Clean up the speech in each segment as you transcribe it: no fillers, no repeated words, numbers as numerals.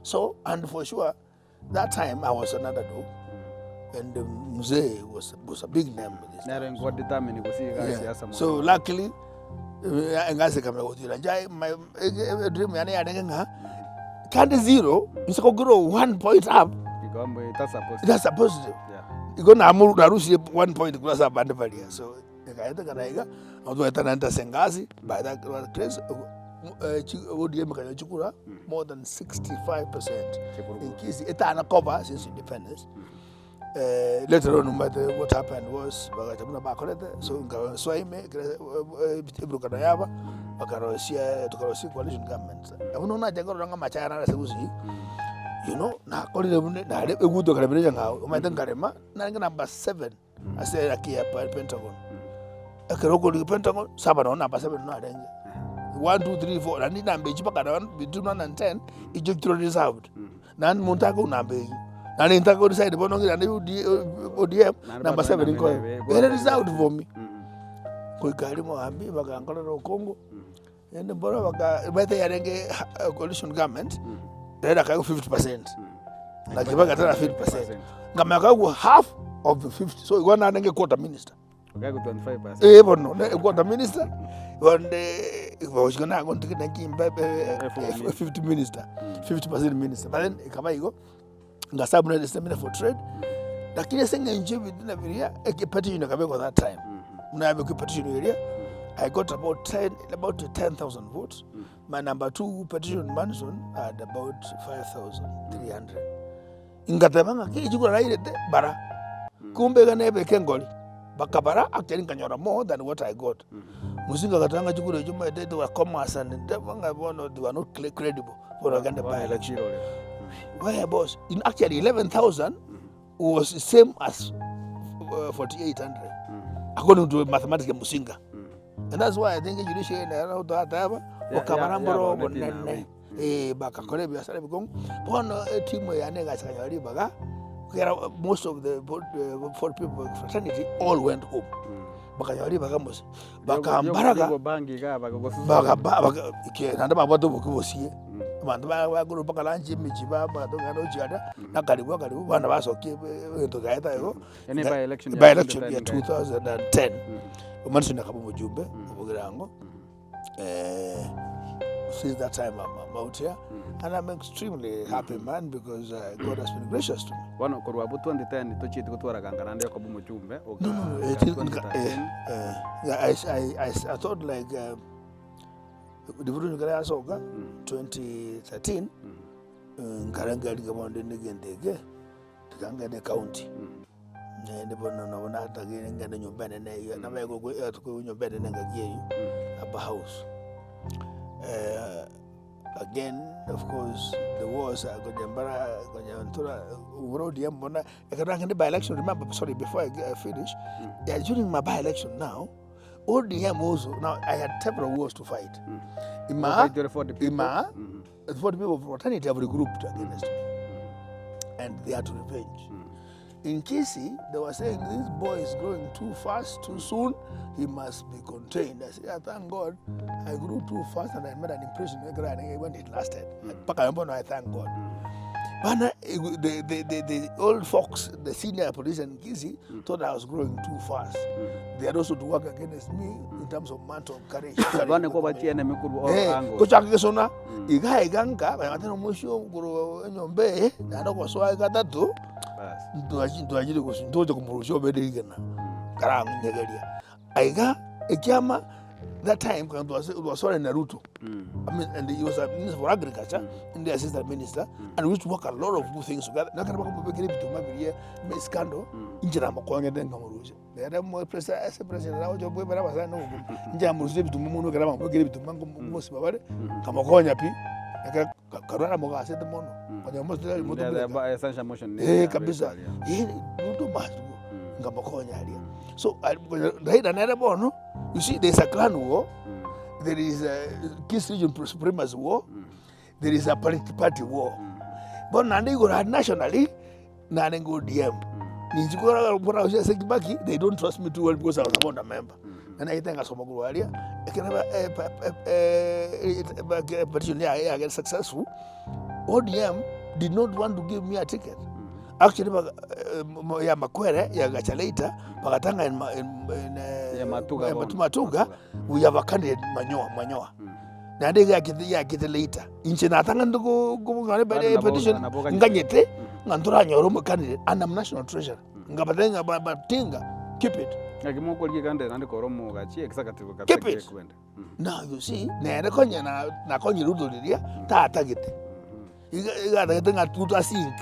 So and for sure that time I was another dog and mzee was, was a big name in this Nere house. nko determine gose iga Yeah. siasa mono. So luckily eh, engasi ekamanya gotira nja my eh, dream yane yarenge ng'a kandi zero inse kogera one point up Igo mbu that's a positive. that's a positive Yeah. igo namu narusirie one point korwa ase abande baria so Ekaetekana iga, nabo twaetananete ase engasi, by that grace, ODM ekanyora chikura more than 65 percent in Kisii, etana koba since independence. Later on omanyete what happened was, bagacha buna bakorete, so nkasoa ime ekere eburukano yaba, bakarosia tokarosia coalition government. Abwo nabo nacha korora ng'a amache aya nare ase gusii, you know, nakorire buna nare eguto ekaremera echang'au, omanyete nkarema, narenge number seven. Ase eraki ya Pentagon. Ekero okorigia Pentagon, saba nonye namba seven narenge. One, two, three, four, naende namba echio mpaka nonye between one and ten, echio chire reserved. Naende monto akoigwa namba eyio, naende intake go decide bono ng'a naende ODM, namba seven nkoe. Ere reserved for me. Goika aria mogambi, bakankorera okongo, naende mboro baka omanyete yarenge coalition government, Raila akaegwa 50 percent, na Kibaki atara 50 percent. Nkamanya kaegwa half of the 50, so igo narenge quarter minister. Okaegwa 25%. Eh bono, ne quarter minister, bonde gochika nago ntigete nki mbe 50 minister, 50 percent minister. But then ekaba igo, ngasabu nere minister for trade, lakini ase eng'encho ebitina biria, eke petition ekabekwa that time. Buna yabekwa petition eria, I got about 10, about 10,000 votes. My number 2 petition Manson had about 5300. Ngateba ng'a kei chikura nairete bara. Kumbe iga nebeke engori. Bakabara actually nkanyora more than what I got. Musinga agateba ng'a chikura echio omanyete they were commerce and nteba ng'a bono they were not credible bono bagende by election. Where boss, in actually 11,000 was the same as 4800 according to mathematics ya Musinga. And that's why I think judiciary nero twateba okabara mboro obonene eh bakakora ebiasara ebikong'u bono etimu yane egacha kanyora ribaga ekero most of the four people fraternity all went home bakanyora ribaga mose bakambaraga naende babwate obokia bosie abanto bakorwa mpaka lunch emechie batong'ana gochia aria nakaribu akaribu bono basokia egento kiaye igo. Ene by election ya By election ya 2010 2010 Omonene akaba omojumbe obogirango eh, since that time I'm, I'm out here and I'm extremely happy man because uh, God has been gracious to me. Bono korwa abwo 2010 tochieti gotwara ganga naende okoba omojumbe oka No, no, no. It, oka nka- eh, 2013 eh, yeah, I, I, I, I thought like um, devolution kare yasoka 2013 nkarengereria bono ndi negento eke Tiga ngende county, naende bono nabo natagire ngende nyomba enene eywo, nabo egokwa etokoigwa nyomba enene engaki eywo, upper house. Again of course the wars konya mbara konya ntura oboro ODM bono, ekero nagende by election remember sorry before I I finish, yeah during my by election now, ODM also now I had several wars to fight. Ima, Fight for the people. ima, The 40 people of fraternity have regrouped against me. And they had to revenge. In Kisii, they were saying this boy is growing too fast, too soon. He must be contained. I said, yeah, thank God I grew too fast and I made an impression when it lasted. Mpaka mm. I thank God. But the, the, the, the old folks, the senior police in Kisii, mm. thought I was growing too fast. Mm. They had also to work against me in terms of mantle courage. Abana ko bachie enemy korwa all Eh, angles. gochaka gesona iga iga nka bagatera omoisia korwa enyomba eye naende ogosoa gatato Bas. ntwachi ntwachire gosi ntocha komorusia obere rigena karang'unyegeria. Aiga ekiama that time kanya twase twasore na Ruto I mean and he was a minister for agriculture and the assistant minister and we used to work a lot of good things together na ekero bakomobekera ebituma biria scandal inche namokonyete nkamorusia. Nere omopresa ase president agocha koebera abasani na obogima, inche namorusirie ebituma mono ekero bamobekire ebituma nkomosibia bare, nkamokonya pi, ekero ka- karwara mogasete mono, konya omosibia motomeka. Essential motion Eh kabisa, eh Ruto must go, nkamokonya aria. So ari konya Raila nere bono, you see there is a clan war, there is a Kisii region supremacy war, there is a party party war. Bono naende igoro aria nationally, narenge ODM. Ninchi korora korora ase Kibaki, they don't trust me too well because I was a founder member. Na naete ngasoma korwa aria, ekero ba petition yaye yagera successful, ODM did not want to give me a ticket. Actually baga eh, mo- ya Makwere yagacha later bagatanga in, ma- in, in, eh, Ya Matuga ya bono. Matu- Matuga we have a candidate Manyoa Manyoa naende iga yakete yakete later inche natang'anete go- go- nonye Bado bere nabo- petition nabo ganyete. nganyete ng'a ntoranyore omo candidate and I'm national treasurer nkabatebia ng'a ba- batinga keep it Naki mokorigia candidate naende kore omogachi executive kabisa Keep it. gekwenda. Now you see nere konya na nakonyire Ruto riria tatagete Iga iga atagete ng'a Ruto asink.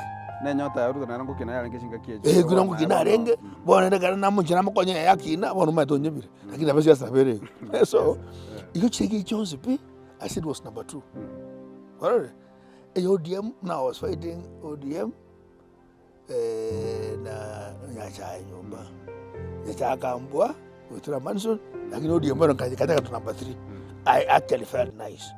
Na enyota ya Ruto nere ngokina yarenge chingaki echio. Eh, ekero ngokina arenge, bono rende ekero namochia namokonya yaye akina, bono omanyete onyebire, lakini nabo siasa nabo ere igo. So, igo chiege chionsi pi, I said was number two. Kwarorire? Eye ODM, now I was fighting ODM, na Nyachae nyomba. Nyachae akambua, goetera Manson, lakini ODM bono nkaye kanyaka to number three. I actually felt nice.